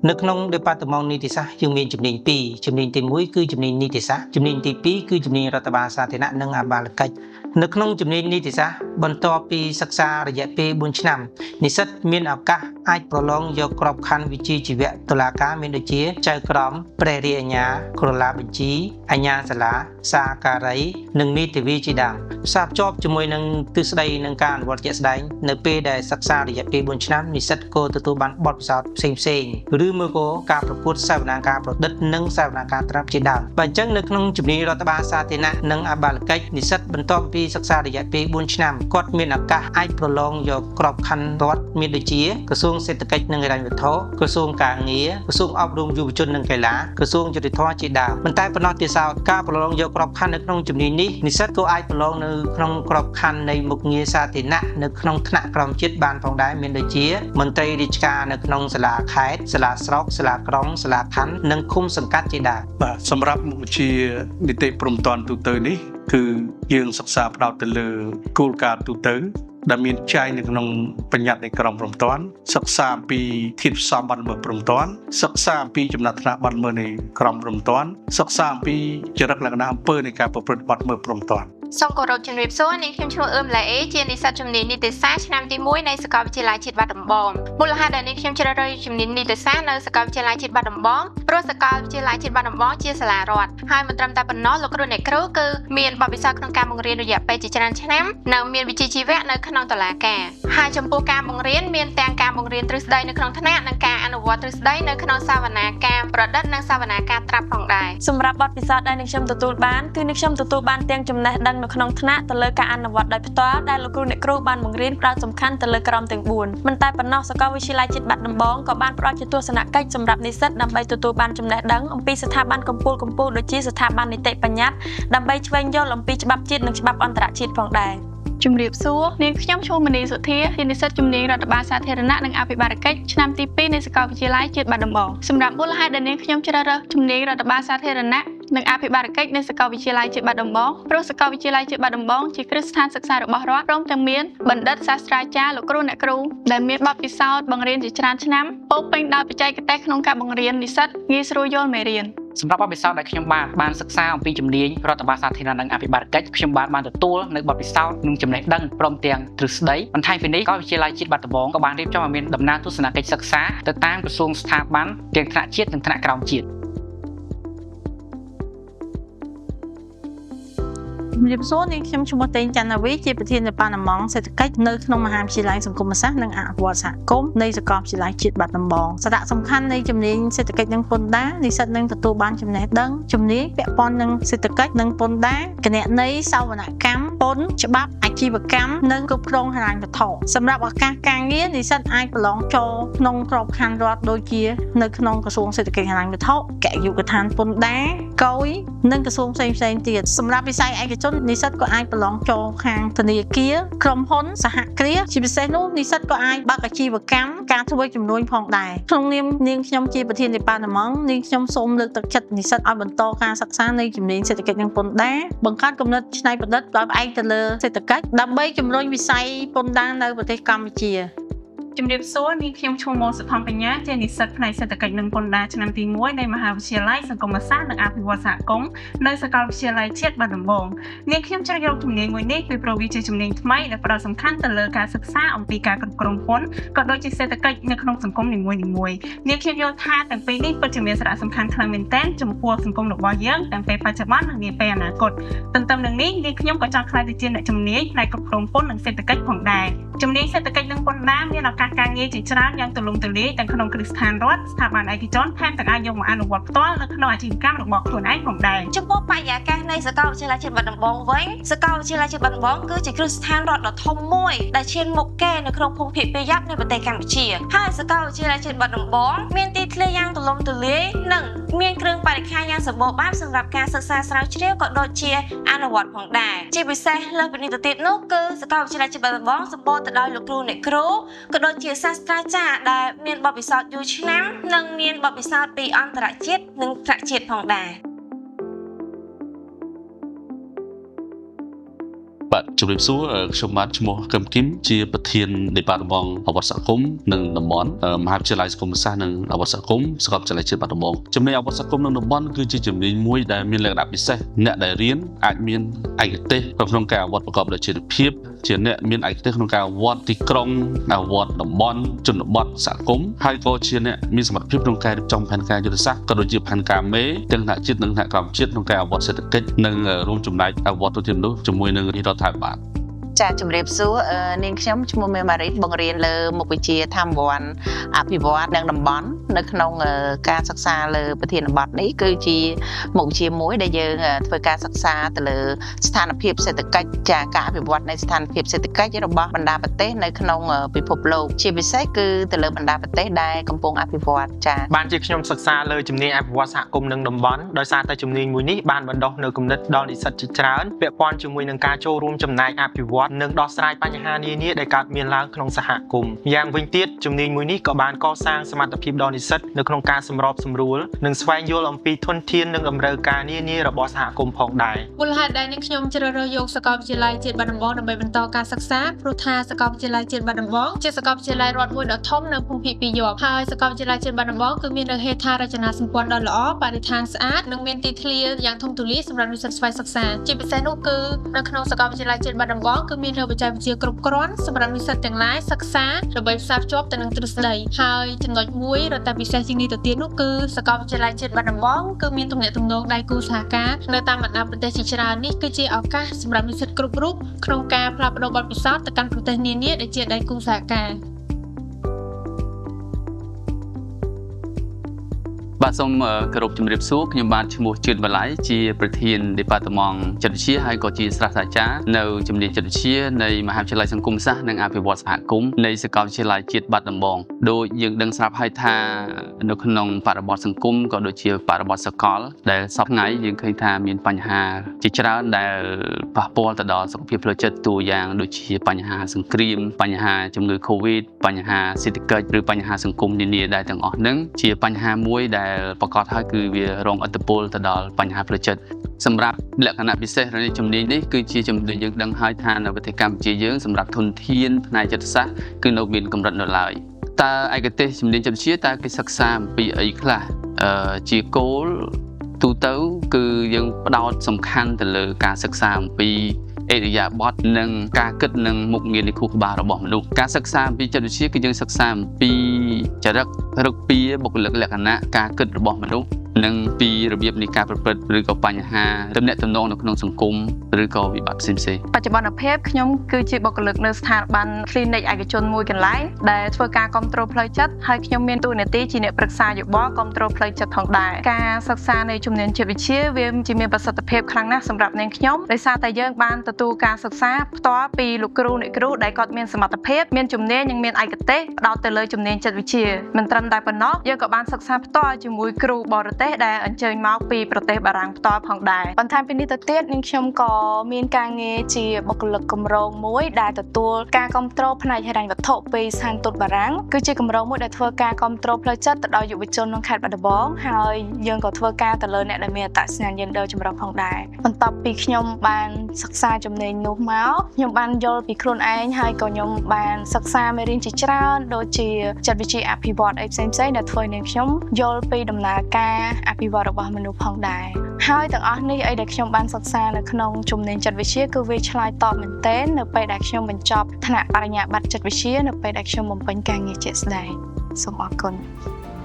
នៅក្នុង Department នីតិសាស្ត្រយើងមានជំនាញ2ជំនាញទី1គឺជំនាញនីតិសាស្ត្រជំនាញទី2គឺជំនាញរដ្ឋបាលសាធារណៈនិងអបាលកិច្ចនៅក្នុងជំនាញនីតិសាស្ត្របន្ទាប់ពីសិក្សារយៈពេល4ឆ្នាំនិស្សិតមានឱកាសអាចប្រឡងយកក្របខ័ណ្ឌវិជ្ជាជីវៈតុលាការមានដូចជាចៅក្រមព្រះរាជអាជ្ញាក្រឡាបញ្ជីអាជ្ញាសាលាសាការីនិងនីតិវិទ្យាជាដើមផ្សារភ្ជាប់ជាមួយនឹងទិសដីនិងការអនុវត្តជាក់ស្ដែងនៅពេលដែលសិក្សារយៈពេល4ឆ្នាំនិស្សិតក៏ទទួលបានបទពិសោធន៍ផ្សេងៗឬមួយក៏ការប្រកួតសវនាការប្រឌិតនិងសវនាការត្រាប់ជាដើមបាទអញ្ចឹងនៅក្នុងជំនាញរដ្ឋបាលសាធារណៈនិងអបាលកិច្ចនិស្សិតបន្ទាប់ពីសិក្សារយៈពេល4ឆ្នាំគាត់មានឱកាសអាចប្រឡងយកក្របខ័ណ្ឌរដ្ឋមានដូចជាក្រសួងសេដ្ឋកិច្ចនិងហិរញ្ញវត្ថុក្រសួងការងារក្រសួងអប់រំយុវជននិងកីឡាក្រសួងយុត្តិធម៌ជាដើមប៉ុន្តែប៉ុណ្ណោះទៀតសោតការប្រឡងយកក្របខ័ណ្ឌនៅក្នុងជំនាញនេះនិស្សិតក៏អាចប្រឡងនៅក្នុងក្របខ័ណ្ឌនៃមុខងារសាធារណៈនៅក្នុងថ្នាក់ក្រោមជាតិបានផងដែរមានដូចជាមន្ត្រីរាជការនៅក្នុងសាលាខេត្តសាលាស្រុកសាលាក្រុងសាលាខណ្ឌនិងឃុំសង្កាត់ជាដើម បាទសម្រាប់មុខវិជ្ជានីតិព្រំប្រទានទូទៅនេះគឺយើងសិក្សាផ្ដោតទៅលើគោលការណ៍ទូទៅដែលមានចែងនៅក្នុងបញ្ញត្តិនៃក្រមព្រំប្រទានសិក្សាអំពីធាតុផ្សំបទល្មើសព្រំប្រទានសិក្សាអំពីចំណាត់ថ្នាក់បទល្មើសនៃក្រមព្រំប្រទានសិក្សាអំពីចរិតលក្ខណៈអំពើនៃការប្រព្រឹត្តបទល្មើសព្រំប្រទាន សូមគោរពជំរាបសួរនាងខ្ញុំឈ្មោះអឿមឡាអេជានិស្សិតជំនាញនីតិសាស្ត្រឆ្នាំទី1នៃសាកលវិទ្យាល័យជាតិបាត់ដំបងមូលហេតុដែលនាងខ្ញុំជ្រើសរើសជំនាញនីតិសាស្ត្រនៅសាកលវិទ្យាល័យជាតិបាត់ដំបងព្រោះសាកលវិទ្យាល័យជាតិបាត់ដំបងជាសាលារដ្ឋហើយមិនត្រឹមតែប៉ុណ្ណោះលោកគ្រូអ្នកគ្រូគឺមានបទពិសោធន៍ក្នុងការបង្រៀនរយៈពេលជាច្រើនឆ្នាំនិងមានវិជ្ជាជីវៈនៅក្នុងតុលាការហើយចំពោះការបង្រៀនមានទាំងការបង្រៀនទ្រឹស្ដីនៅក្នុងថ្នាក់និងការអនុវត្តទ្រឹស្ដីនៅក្នុងសវនាការប្រឌិតនិងសវនាការត្រាប់ផងដែរ សម្រាប់បទពិសោធន៍ដែលនាងខ្ញុំទទួលបានគឺនាងខ្ញុំទទួលបានទាំងចំណេះដឹងនៅក្នុងថ្នាក់ទៅលើការអនុវត្តដោយផ្ទាល់ដែលលោកគ្រូអ្នកគ្រូបានបង្រៀនផ្ដោតសំខាន់ទៅលើក្រុមទាំង4មិនតែប៉ុណ្ណោះសាកលវិទ្យាល័យជាតិបាត់ដំបងក៏បានផ្ដល់ជាទស្សនកិច្ចសម្រាប់និស្សិតដើម្បីទទួលបានចំណេះដឹងអំពីស្ថាប័នកម្ពុជាៗដូចជាស្ថាប័ននីតិបញ្ញត្តិដើម្បីឆ្វេងយល់អំពីច្បាប់ជាតិនិងច្បាប់អន្តរជាតិផងដែរ ជំរាបសួរនាងខ្ញុំឈ្មោះមនីសុធាជានិស្សិតជំនាញរដ្ឋបាលសាធារណៈនិងអភិបាលកិច្ចឆ្នាំទី2នៃសាកលវិទ្យាល័យជាតិបាត់ដំបងសម្រាប់មូលហេតុដែលនាងខ្ញុំជ្រើសរើសជំនាញរដ្ឋបាលសាធារណៈនិងអភិបាលកិច្ចនៃសាកលវិទ្យាល័យជាតិបាត់ដំបងព្រោះសាកលវិទ្យាល័យជាតិបាត់ដំបងជាគ្រឹះស្ថានសិក្សារបស់រដ្ឋព្រមទាំងមានបណ្ឌិតសាស្ត្រាចារ្យលោកគ្រូអ្នកគ្រូដែលមានបទពិសោធន៍បង្រៀនជាច្រើនឆ្នាំពោរពេញដោយបច្ចេកទេសក្នុងការបង្រៀននិស្សិតងាយស្រួលយល់មេរៀន សម្រាប់បទពិសោធន៍ដែលខ្ញុំបាទបានសិក្សាអំពីជំនាញរដ្ឋបាលសាធារណៈនិងអភិបាលកិច្ចខ្ញុំបាទបានទទួលនៅបទពិសោធន៍និងចំណេះដឹងព្រមទាំងទ្រឹស្ដីបន្ថែមពីនេះក៏វិទ្យាល័យជាតិបាត់ដំបងក៏បានរៀបចំឲ្យមានដំណើរទស្សនកិច្ចសិក្សាទៅតាមក្រសួងស្ថាប័នទាំងថ្នាក់ជាតិនិងថ្នាក់ក្រោមជាតិ ជំរាបសួរនាងខ្ញុំឈ្មោះតេងច័ន្ទវីជាប្រធានដេប៉ាតឺម៉ង់សេដ្ឋកិច្ចនៅក្នុងមហាវិទ្យាល័យសង្គមសាស្ត្រនិងអភិវឌ្ឍសហគមន៍នៃសាកលវិទ្យាល័យជាតិបាត់ដំបងសារៈសំខាន់នៃជំនាញសេដ្ឋកិច្ចនិងពន្ធដារនិស្សិតនឹងទទួលបានចំណេះដឹងជំនាញពាក់ព័ន្ធនឹងសេដ្ឋកិច្ចនិងពន្ធដារគណនេយ្យសវនកម្មពន្ធច្បាប់អាជីវកម្មនិងគ្រប់គ្រងហិរញ្ញវត្ថុសម្រាប់ឱកាសការងារនិស្សិតអាចប្រឡងចូលក្នុងក្របខ័ណ្ឌរដ្ឋដូចជានៅក្នុងក្រសួងសេដ្ឋកិច្ចហិរញ្ញវត្ថុគយុកដ្ឋានពន្ធដារកយនិងក្រសួងផ្សេងៗទៀតសម្រាប់វិស័យឯកជននិស្សិតក៏អាចប្រឡងចូលខាងធនាគារក្រុមហ៊ុនសហគ្រាសជាពិសេសនោះនិស្សិតក៏អាចបើកអាជីវកម្មការធ្វើជំនួញផងដែរក្នុងនាមនាងខ្ញុំជាប្រធានដេប៉ាតឺម៉ង់នាងខ្ញុំសូមលើកទឹកចិត្តនិស្សិតឲ្យបន្តការសិក្សានៃជំនាញសេដ្ឋកិច្ចនិងពន្ធដារបង្កើតគំនិតច្នៃប្រឌិតដោយផ្អែកទៅលើសេដ្ឋកិច្ចដើម្បីជំរុញវិស័យពន្ធដារនៅប្រទេសកម្ពុជា ជំរាបសួរនាងខ្ញុំឈ្មោះម៉ូសុធម្មបញ្ញាជានិស្សិតផ្នែកសេដ្ឋកិច្ចនិងពន្ធដារឆ្នាំទី1នៃមហាវិទ្យាល័យសង្គមសាស្ត្រនិងអភិវឌ្ឍសហគមន៍នៅសាកលវិទ្យាល័យជាតិបាត់ដំបងនាងខ្ញុំជ្រើសយកជំនាញមួយនេះពីព្រោះវាជាជំនាញថ្មីដែលផ្ដោតសំខាន់ទៅលើការសិក្សាអំពីការគ្រប់គ្រងពន្ធក៏ដូចជាសេដ្ឋកិច្ចនៅក្នុងសង្គមនីមួយៗនាងខ្ញុំយល់ថាទាំងពីរនេះពិតជាមានសារៈសំខាន់ខ្លាំងមែនទែនចំពោះសង្គមរបស់យើងទាំងពេលបច្ចុប្បន្ននិងនាពេលអនាគតទន្ទឹមនឹងនេះនាងខ្ញុំក៏ចង់ក្លាយទៅជាអ្នកជំនាញផ្នែកគ្រប់គ្រងពន្ធនិងសេដ្ឋកិច្ចផងដែរជំនាញសេដ្ឋកិច្ចនិងពន្ធដារមានឱកាសការងារជាច្រើនយ៉ាងទូលំទូលាយទាំងក្នុងគ្រឹះស្ថានរដ្ឋស្ថាប័នឯកជនថែមទាំងអាចយកមកអនុវត្តផ្ទាល់នៅក្នុងអាជីវកម្មរបស់ខ្លួនឯងផងដែរ ចំពោះបរិយាកាសនៃសាកលវិទ្យាល័យជាតិបាត់ដំបងវិញសាកលវិទ្យាល័យជាតិបាត់ដំបងគឺជាគ្រឹះស្ថានរដ្ឋដ៏ធំមួយដែលឈានមុខគេនៅក្នុងភូមិភាគពាយ័ព្យនៃប្រទេសកម្ពុជាហើយសាកលវិទ្យាល័យជាតិបាត់ដំបងមានទីធ្លាយ៉ាងទូលំទូលាយនិងមានគ្រឿងបរិក្ខារយ៉ាងសម្បូរបែបសម្រាប់ការសិក្សាស្រាវជ្រាវក៏ដូចជាអនុវត្តផងដែរជាពិសេសលើសពីនេះទៅទៀតនោះគឺសាកលវិទ្យាល័យជាតិបាត់ដំបងសម្បូរទៅដោយលោកគ្រូអ្នកគ្រូក៏ដូចជាសាស្ត្រាចារ្យដែលមានបទពិសោធន៍យូរឆ្នាំនិងមានបទពិសោធន៍ពីអន្តរជាតិនិងថ្នាក់ជាតិផងដែរ។ បាទជម្រាបសួរខ្ញុំបាទឈ្មោះកឹមគឹមជាប្រធាន Department អវត្តសហគមន៍និងតំបន់មហាវិទ្យាល័យសង្គមសាស្ត្រនិងអវត្តសហគមន៍សាកលវិទ្យាល័យជាតិបាត់ដំបងជំនាញអវត្តសហគមន៍និងតំបន់គឺជាជំនាញមួយដែលមានលក្ខណៈពិសេសអ្នកដែលរៀនអាចមានឯកទេសក្នុងការអវត្តប្រកបដោយចីរភាពជាអ្នកមានឯកទេសក្នុងការអវត្តទីក្រុងអវត្តតំបន់ជនបទសហគមន៍ហើយក៏ជាអ្នកមានសមត្ថភាពក្នុងការរៀបចំផែនការយុទ្ធសាស្ត្រក៏ដូចជាផែនការមេទាំងថ្នាក់ជាតិនិងថ្នាក់ក្រោមជាតិក្នុងការអវត្តសេដ្ឋកិច្ចនិងរួមចំណែកអវត្តទុនធានមនុស្សជាមួយនឹងរាជរដ្ឋាភិបាល ចាជំរាបសួរនាងខ្ញុំឈ្មោះមេម៉ារីតបង្រៀនលើមុខវិជ្ជាធម្មវ័នអភិវឌ្ឍនិងតំបន់នៅក្នុងការសិក្សាលើប្រធានបទនេះគឺជាមុខវិជ្ជាមួយដែលយើងធ្វើការសិក្សាទៅលើស្ថានភាពសេដ្ឋកិច្ចចាការអភិវឌ្ឍនៃស្ថានភាពសេដ្ឋកិច្ចរបស់បណ្ដាប្រទេសនៅក្នុងពិភពលោកជាពិសេសគឺទៅលើបណ្ដាប្រទេសដែលកំពុងអភិវឌ្ឍចា បានជាខ្ញុំសិក្សាលើជំនាញអភិវឌ្ឍសហគមន៍និងតំបន់ដោយសារតែជំនាញមួយនេះបានបណ្ដុះនូវគំនិតដល់និស្សិតជាច្រើនពាក់ព័ន្ធជាមួយនឹងការចូលរួមចំណែកអភិវឌ្ឍនិងដោះស្រាយបញ្ហានានាដែលកើតមានឡើងក្នុងសហគមន៍យ៉ាងវិញទៀតជំនាញមួយនេះក៏បានកសាងសមត្ថភាពដល់និស្សិតនៅក្នុងការសម្របសម្រួលនិងស្វែងយល់អំពីធនធាននិងតម្រូវការនានារបស់សហគមន៍ផងដែរ មូលហេតុដែលនាងខ្ញុំជ្រើសរើសយកសាកលវិទ្យាល័យជាតិបាត់ដំបងដើម្បីបន្តការសិក្សាព្រោះថាសាកលវិទ្យាល័យជាតិបាត់ដំបងជាសាកលវិទ្យាល័យរដ្ឋមួយដ៏ធំនៅភូមិភាគពាយ័ព្យហើយសាកលវិទ្យាល័យជាតិបាត់ដំបងគឺមាននូវហេដ្ឋារចនាសម្ព័ន្ធដ៏ល្អបរិស្ថានស្អាតនិងមានទីធ្លាយ៉ាងធំទូលាយសម្រាប់និស្សិតស្វ័យសិក្សាជាពិសេសនោះគឺនៅក្នុងសាកលវិទ្យាល័យជាតិបាត់ដំបងគឺមាននូវបច្ចេកវិទ្យាគ្រប់គ្រាន់សម្រាប់និស្សិតទាំងឡាយសិក្សាដើម្បីផ្សារភ្ជាប់ទៅនឹងទ្រឹស្ដីហើយចំណុចមួយរឹតតែពិសេសជាងនេះទៅទៀតនោះគឺសាកលវិទ្យាល័យជាតិបាត់ដំបងគឺមានទំនាក់ទំនងដៃគូសហការនៅតាមបណ្ដាប្រទេសជាច្រើននេះគឺជាឱកាសសម្រាប់និស្សិតគ្រប់រូបក្នុងការផ្លាស់ប្ដូរបទពិសោធន៍ទៅកាន់ប្រទេសនានាដែលជាដៃគូសហការ បាទសូមគោរពជំរាបសួរខ្ញុំបាទឈ្មោះជឿនវល័យជាប្រធាន Department ចិត្តវិទ្យាហើយក៏ជាសាស្ត្រាចារ្យនៅជំនាញចិត្តវិទ្យានៃមហាវិទ្យាល័យសង្គមសាស្ត្រនិងអភិវឌ្ឍសហគមន៍នៃសាកលវិទ្យាល័យជាតិបាត់ដំបងដោយយើងដឹងស្រាប់ហើយថានៅក្នុងបរិបទសង្គមក៏ដូចជាបរិបទសកលដែលសព្វថ្ងៃយើងឃើញថាមានបញ្ហាជាច្រើនដែលប៉ះពាល់ទៅដល់សុខភាពផ្លូវចិត្តតួយ៉ាងដូចជាបញ្ហាសង្គ្រាមបញ្ហាជំងឺ Covid បញ្ហាសេដ្ឋកិច្ចឬបញ្ហាសង្គមនានាដែលទាំងអស់ហ្នឹងជាបញ្ហាមួយដែលប្រកបហើយគឺវារងឥទ្ធិពលទៅដល់បញ្ហាផ្លូវចិត្តសម្រាប់លក្ខណៈពិសេសនៃជំនាញនេះគឺជាជំនាញយើងដឹងហើយថានៅប្រទេសកម្ពុជាយើងសម្រាប់ធនធានផ្នែកចិត្តសាស្ត្រគឺនៅមានកម្រិតនៅឡើយតើឯកទេសជំនាញចិត្តវិទ្យាតើគេសិក្សាអំពីអីខ្លះជាគោលទូទៅគឺយើងផ្ដោតសំខាន់ទៅលើការសិក្សាអំពីឥរិយាបថនិងការគិតនិងមុខងារនៃខួរក្បាលរបស់មនុស្សការសិក្សាអំពីចិត្តវិទ្យាគឺយើងសិក្សាអំពីចរិតឫកពាបុគ្គលិកលក្ខណៈការគិតរបស់មនុស្សនិងពីរបៀបនៃការប្រព្រឹត្តឬក៏បញ្ហាទំនាក់ទំនងនៅក្នុងសង្គមឬក៏វិបត្តិផ្សេងៗ បច្ចុប្បន្នភាពខ្ញុំគឺជាបុគ្គលិកនៅស្ថាប័ន clinic ឯកជនមួយកន្លែងដែលធ្វើការគ្រប់គ្រងផ្លូវចិត្តហើយខ្ញុំមានតួនាទីជាអ្នកប្រឹក្សាយោបល់គ្រប់គ្រងផ្លូវចិត្តផងដែរការសិក្សានៃជំនាញចិត្តវិទ្យាវាជាមានប្រសិទ្ធភាពខ្លាំងណាស់សម្រាប់នាងខ្ញុំដោយសារតែយើងបានទទួលការសិក្សាផ្ទាល់ពីលោកគ្រូអ្នកគ្រូដែលគាត់មានសមត្ថភាពមានជំនាញនិងមានឯកទេសផ្ដោតទៅលើជំនាញចិត្តវិទ្យាមិនត្រឹមតែប៉ុណ្ណោះយើងក៏បានសិក្សាផ្ទាល់ជាមួយគ្រូបរទេសដែលអញ្ជើញមកពីប្រទេសបារាំងផ្ទាល់ផងដែរ បន្ថែមពីនេះទៅទៀតនាងខ្ញុំក៏មានការងារជាបុគ្គលិកគម្រោងមួយដែលទទួលការគ្រប់គ្រងផ្នែកហិរញ្ញវត្ថុពីស្ថានទូតបារាំងគឺជាគម្រោងមួយដែលធ្វើការគ្រប់គ្រងផ្លូវចិត្តទៅដល់យុវជនក្នុងខេត្តបាត់ដំបងហើយយើងក៏ធ្វើការទៅលើអ្នកដែលមានអត្តសញ្ញាណយេនឌ័រចម្រុះផងដែរបន្ទាប់ពីខ្ញុំបានសិក្សាជំនាញនោះមកខ្ញុំបានយល់ពីខ្លួនឯងហើយក៏ខ្ញុំបានសិក្សាមេរៀនជាច្រើនដូចជាចិត្តវិទ្យាអភិវឌ្ឍអីផ្សេងៗដែលធ្វើឲ្យនាងខ្ញុំយល់ពីដំណើរការអភិវឌ្ឍរបស់មនុស្សផងដែរហើយទាំងអស់នេះអីដែលខ្ញុំបានសិក្សានៅក្នុងជំនាញចិត្តវិទ្យាគឺវាឆ្លើយតបមែនទែននៅពេលដែលខ្ញុំបញ្ចប់ថ្នាក់បរិញ្ញាបត្រចិត្តវិទ្យានៅពេលដែលខ្ញុំបំពេញការងារជាក់ស្ដែងសូមអរគុណ។